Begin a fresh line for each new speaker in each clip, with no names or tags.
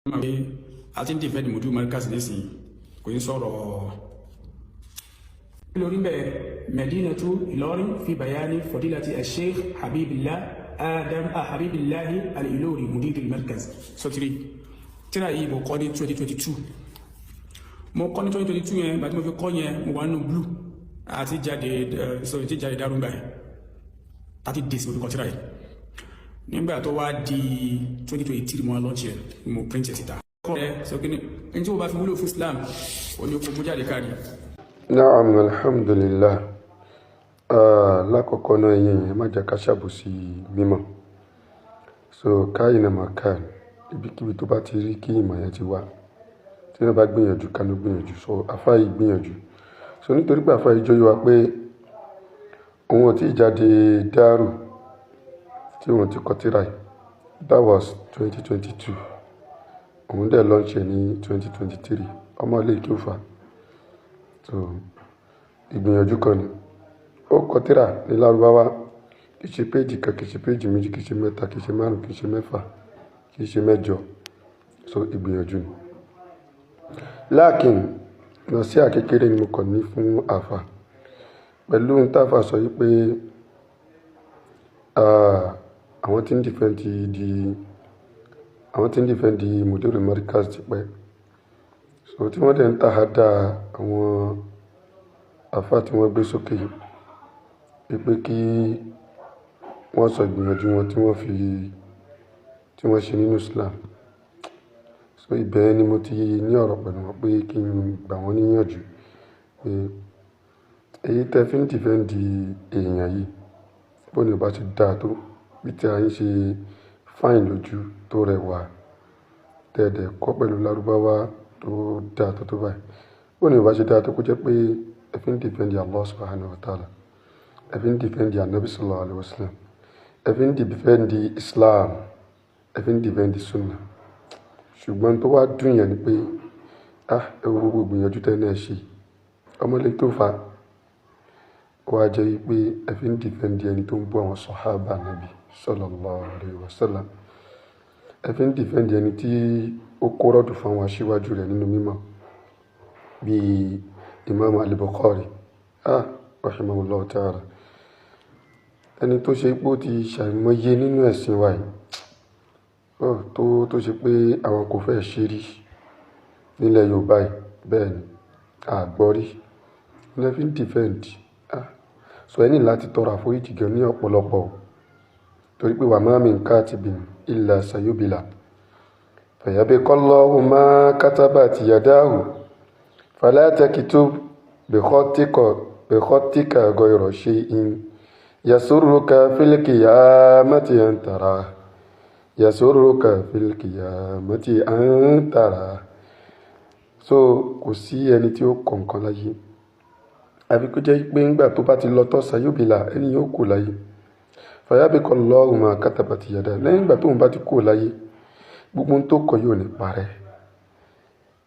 Mọ̀ pé a ti ń defend Mudir Markaz nísìnyí, kò ní sọ̀rọ̀ lórí bẹ́ẹ̀. Medinatu Ìlọrin fi bayani fadilati Sheikh Habibillah Adam Habibillahi Al-Ilori, Mudir Markaz sọtiri. Tíra yìí, mo kọ́ ní 2022. Mo kọ́ ní 2022 yẹn. Gbàtí mo fi kọ́ yẹn, mo wà nínú blue àti jáde, sorry, tí jáde dárúgbà yẹn. 30 days mo fi kọ́ tíra yìí. Nígbà tó wá di 2023, mo wá launch ẹ̀, mo print ẹ̀ síta. Kọ́ ẹ sọ kí ni ẹni tí mo bá fi wúlò fún Islam, ó ní kó mú jáde káàdì.
Naam, alhamdulillah. Lákọ̀ọ́kọ́ náà, ẹ̀yin èèyàn, má jẹ́ ká ṣàbòsí mímọ̀. So káyìn náà máa ká ibikíbi tó bá ti rí kí ìmọ̀ yẹn ti wá, tí wọ́n bá gbìyànjú, kánú gbìyànjú. So àfáà yìí gbìyànjú. So nítorí pé àfáà yìí jóyè wa pé òun ò tí ì jáde dárò tí òun ti kọ tírà yìí, that was 2022. Òun dẹ̀ launch ẹ̀ ní 2023. Ọmọ ilé kí ó fà. So ìgbìyànjú kan ni ó kọ tírà ní Lárúbáwá. Kì í ṣe péjì kan, kì í ṣe péjì méjì, kì í ṣe mẹ́ta, kì í ṣe márùn, kì í ṣe mẹ́fà, kì í ṣe mẹ́jọ. So ìgbìyànjú ni. Láàkín nàṣíà kékeré ni mo kàn ní fún àfà pẹ̀lú ohun táfà sọ yìí pé àwọn tí ń defend Mudir Markaz ti pẹ́. So tí wọ́n dẹ̀ ń tàhádà àwọn àfà tí wọ́n gbé sókè yìí pé kí wọ́n sọ ìgbìyànjú wọn tí wọ́n fi tí wọ́n ṣe nínú Islam. So ibẹ̀ ni mo ti ní ọ̀rọ̀ pẹ̀lú wọn pé kí n gbà wọ́n níyànjú pé èyí tẹ́ fi ń defend èèyàn yìí, bó ni ò bá ṣe dáa tó, bí tí a yín ṣe fine lójú tó rẹwà, tẹ́ dẹ̀ kọ́ pẹ̀lú Lárúbáwá tó dáa tó tó báyìí, bó ni ò bá ṣe dáa tó, kó jẹ́ pé ẹ fi ń defend Allah subhanahu wa ta'ala, ẹ fi ń defend Anabi sallallahu alaihi wasallam, ẹ fi ń defend Islam, ẹ fi ń defend Sunnah. Ṣùgbọ́n tó wá dùn yẹn ni pé, ah, ẹ wo gbogbo ìgbìyànjú tẹ́ náà ṣe, ọmọlé tó fa ó wá jẹ́ wípé ẹ fi ń defend ẹni tó ń bú àwọn sọ̀hábà Nàbí sallallahu alaihi wasallam, ẹ fi ń defend ẹni tí ó kó rọ́dù fún àwọn aṣíwájú rẹ̀ nínú mímọ̀ bíi Imam al-Bukhari, ah, rahimahullah ta'ala, ẹni tó ṣe pé ó ti ṣàìmọye nínú ẹ̀sìn wa yìí, tó ṣe pé àwọn kò fẹ́ ṣe rí nílẹ̀ Yorùbá yìí. Bẹ́ẹ̀ ni àgbọ́rí ní ẹ fi ń defend. Ah, so ẹ ní láti tọrọ àforíjì gan ní ọ̀pọ̀lọpọ̀, torí pé wa ma min katibin illa sayubila fayabqallahu ma katabat yadahu fala taktub bikhatika ghayra shay'in yasurruka fil qiyamati an tara, yasurruka fil qiyamati an tara. So kò sí ẹni tí ó kọ nǹkan láyé àfi kó jẹ́ pé ńgbà tó bá ti lọ tán, sayubila, ẹni yóò kú láyé, fayabqallahu ma katabat yadahu. Lẹ́yìn ìgbà tóun bá ti kú láyé, gbogbo ohun tó kọ yóò ní parẹ́.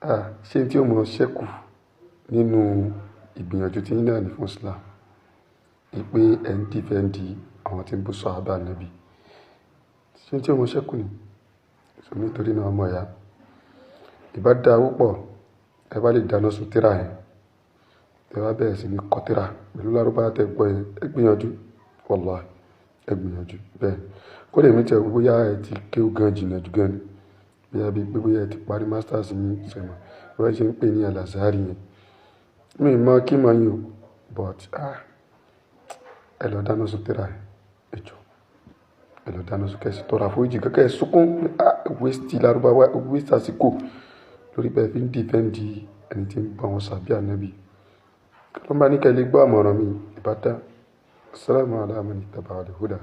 Ah, ṣé tí ó mọ ṣẹ́kù nínú ìgbìyànjú tí yín náà ní fún Islam ni pé ẹ̀ ń defend àwọn tí ń bú sàhábà Nábì? Ṣé tí ó mọ ṣẹ́kù ni? So nítorí náà, ọmọ ìyá, ìbá dáa púpọ̀ ẹ bá lè dáná sun tírà yẹn, ẹ bá bẹ̀rẹ̀ sí ní kọ tírà pẹ̀lú Lárúbáwá tẹ́ gbọ́ yẹn. Ẹ gbìyànjú, wallahi, ẹ gbìyànjú. Bẹ́ẹ̀ kó lè mí tẹ̀ bóyá ẹ ti kéwú gan jìnnà jù gan ni, bóyá bíi pé bóyá ẹ ti parí masters yín sẹ́mọ̀ bí wọ́n ṣe ń pè ní Al-Azhari yẹn. Mi ò mọ̀ kí mọ̀ yín o, but ah, ẹ lọ dáná sun tírà yẹn, ẹ jọ̀ọ́, ẹ lọ dáná sun, kẹ́sì tọrọ àforíjì kẹ́kẹ́ sunkún. Ah, waste Lárúbáwá, waste àsìkò lórí bẹ́ẹ̀ fi ń defend ẹni tí ń bá wọn sàbí ànábì. Kí ló ń bá ní kẹ́ lè gbọ́ àmọ̀ràn mi ìbá dá. Assalamu ala man ittaba al-huda.